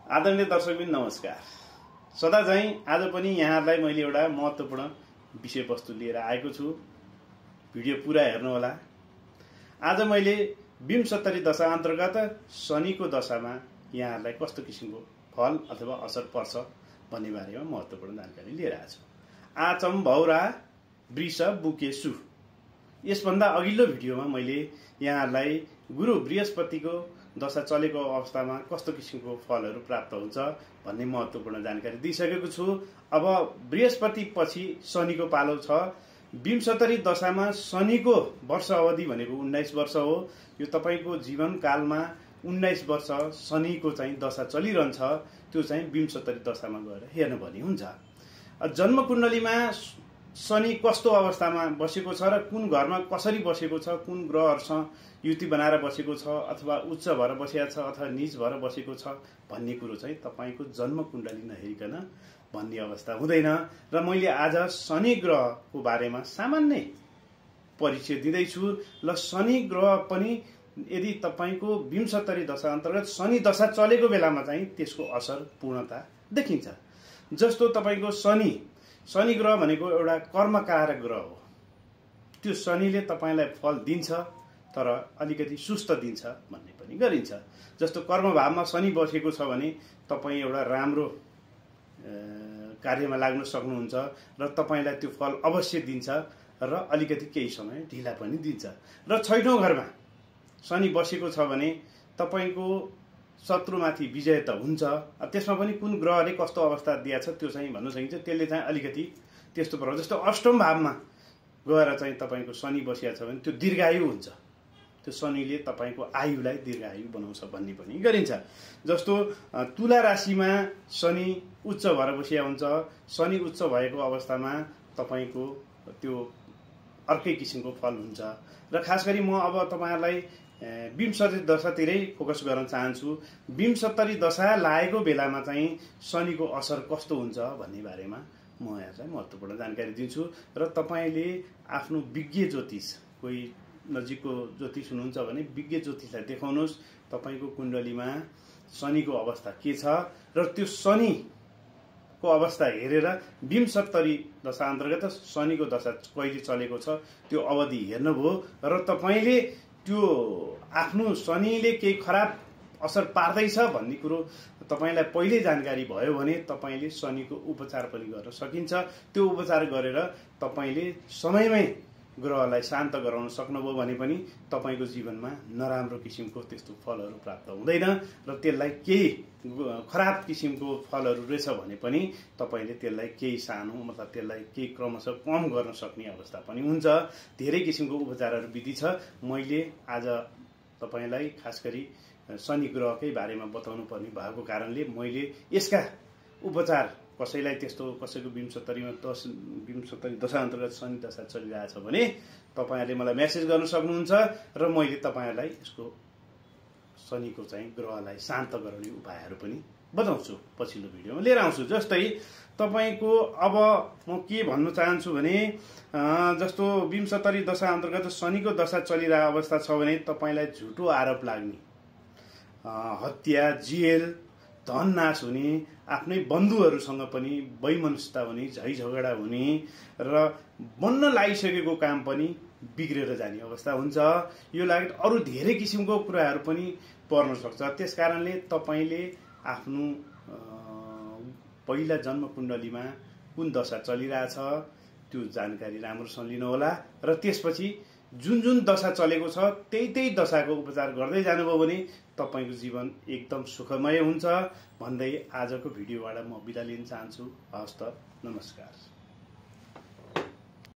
आदरणीय दर्शकबिन नमस्कार। सदा चाहिँ आज पनि यहाँहरूलाई मैले एउटा महत्त्वपूर्ण विषयवस्तु लिएर आएको छु। भिडियो पुरा हेर्नुहोला। आज मैले विंशोत्तरी दशा अन्तर्गत शनिको दशामा यहाँहरूलाई कस्तो किसिमको फल अथवा असर पर्छ भन्ने बारेमा महत्त्वपूर्ण जानकारी लिएर आएको छु। आचम भौरा वृष बुकेसु। यसभन्दा अघिल्लो भिडियोमा मैले यहाँहरूलाई गुरु बृहस्पतिको दशा चलेको अवस्थामा कस्तो किसिमको फलहरू प्राप्त हुन्छ भन्ने महत्त्वपूर्ण जानकारी दिइसकेको छु। अब बृहस्पति पछि शनिको पालो छ। विंशोत्तरी दशामा शनिको वर्ष अवधि भनेको 19 वर्ष हो। यो तपाईको जीवनकालमा 19 वर्ष शनिको चाहिँ दशा चलिरहन्छ। त्यो चाहिँ विंशोत्तरी दशामा गएर हेर्नुपर्ने हुन्छ। जन्म कुण्डलीमा शनि कस्तो अवस्थामा बसेको छ र कुन घरमा कसरी बसेको छ, कुन ग्रहहरूसँग युति बनाएर बसेको छ अथवा उच्च भएर बसेको छ अथवा नीच भएर बसेको छ भन्ने कुरो चाहिँ तपाईको जन्म कुण्डली नहेरिकन भन्ने अवस्था हुँदैन। र मैले आज शनि ग्रहको बारेमा सामान्य परिचय दिँदैछु। ल शनि ग्रह पनि यदि तपाईको विंशोत्तरी दशा अन्तर्गत शनि दशा चलेको बेलामा चाहिँ त्यसको असर पूर्णता देखिन्छ। जस्तो तपाईको शनि ग्रह भनेको एउटा कर्मकारक ग्रह हो। त्यो शनिले तपाईलाई फल दिन्छ तर अलिकति सुस्त दिन्छ भन्ने पनि गरिन्छ। जस्तो कर्म भावमा शनि बसेको छ भने तपाई एउटा राम्रो कार्यमा लाग्न सक्नुहुन्छ र तपाईलाई त्यो फल अवश्य दिन्छ र अलिकति केही समय ढिला पनि दिन्छ। र छैठौं घरमा शनि बसेको छ भने तपाईको शत्रुमाथि विजय त हुन्छ। त्यसमा पनि कुन ग्रहले कस्तो अवस्था दिएछ त्यो चाहिँ भन्न सकिन्छ। त्यसले चाहिँ अलिकति त्यस्तो प्रभाव। जस्तो अष्टम भावमा गएर चाहिँ तपाईको शनि बसिएको छ भने त्यो दीर्घायु हुन्छ। त्यो शनिले तपाईको आयुलाई दीर्घायु बनाउँछ भन्ने पनि गरिन्छ। जस्तो तुला राशिमा शनि उच्च भएर बसिया हुन्छ। शनि उच्च भएको अवस्थामा तपाईको त्यो अर्कै किसिमको फल हुन्छ। र खास गरी म अब तपाईहरुलाई विंशोत्तरी दशातिरै फोकस गर्न चाहन्छु। विंशोत्तरी दशा लागेको बेलामा चाहिँ शनिको असर कस्तो हुन्छ भन्ने बारेमा म यहाँलाई महत्त्वपूर्ण जानकारी दिन्छु। र तपाईले आफ्नो विज्ञ ज्योतिष, कोही नजिकको ज्योतिष हुनुहुन्छ भने विज्ञ ज्योतिषलाई देखाउनुहोस्। तपाईको कुण्डलीमा शनिको अवस्था के छ र त्यो शनिको अवस्था हेरेर विंशोत्तरी दशा अन्तर्गत शनिको दशा कहिले चलेको छ त्यो अवधि हेर्नुभयो र तपाईले त्यो आफ्नो शनिले केही खराब असर पार्दैछ भन्ने कुरो तपाईलाई पहिले जानकारी भयो भने तपाईले शनिको उपचार पनि गर्न सकिन्छ। त्यो उपचार गरेर तपाईले समयमै ग्रहलाई शान्त गराउन सक्नुभयो भने पनि तपाईको जीवनमा नराम्रो किसिमको त्यस्तो फलहरू प्राप्त हुँदैन र त्यसलाई केही खराब किसिमको फलहरू रहेछ भने पनि तपाईले त्यसलाई केही सानो मतलब त्यसलाई केही क्रमशः कम गर्न सक्ने अवस्था पनि हुन्छ। धेरै किसिमको उपचारहरू विधि छ। मैले आज तपाईलाई खास गरी शनि ग्रहकै बारेमा बताउनु पर्ने भएको कारणले मैले यसका उपचार कसैलाई त्यस्तो कसैको विंशोत्तरी दशा अन्तर्गत शनि दशा चलिरहेछ भने तपाईहरुले मलाई मेसेज गर्न सक्नुहुन्छ र मैले तपाईहरुलाई यसको शनिको चाहिँ ग्रहलाई शान्त गराउने उपायहरू पनि बताउँछु। पछिल्लो भिडियोमा लिएर आउँछु। जस्तै तपाईको अब म के भन्न चाहन्छु भने जस्तो विंशोत्तरी दशा अन्तर्गत शनिको दशा चलिरहेको अवस्था छ भने तपाईलाई झुटो आरोप लाग्ने, हत्या, जेल, धन नाश हुने, आफ्नै बन्धुहरूसँग पनि वैमनस्यता हुने, झै झगडा हुने र बन्न लागिसकेको काम पनि बिग्रेर जाने अवस्था हुन्छ। यो लगायत अरू धेरै किसिमको कुराहरू पनि पर्न सक्छ। त्यसकारणले तपाईले आफ्नो पहिला जन्म कुण्डलीमा कुन दशा चलिरहेछ त्यो जानकारी राम्रोसँग लिनुहोला र त्यसपछि जुन दशा चलेको छ त्यही दशाको उपचार गर्दै जानुभयो भने तपाईको जीवन एकदम सुखमय हुन्छ भन्दै आजको भिडियोबाट म बिदा लिन चाहन्छु। हस्त नमस्कार।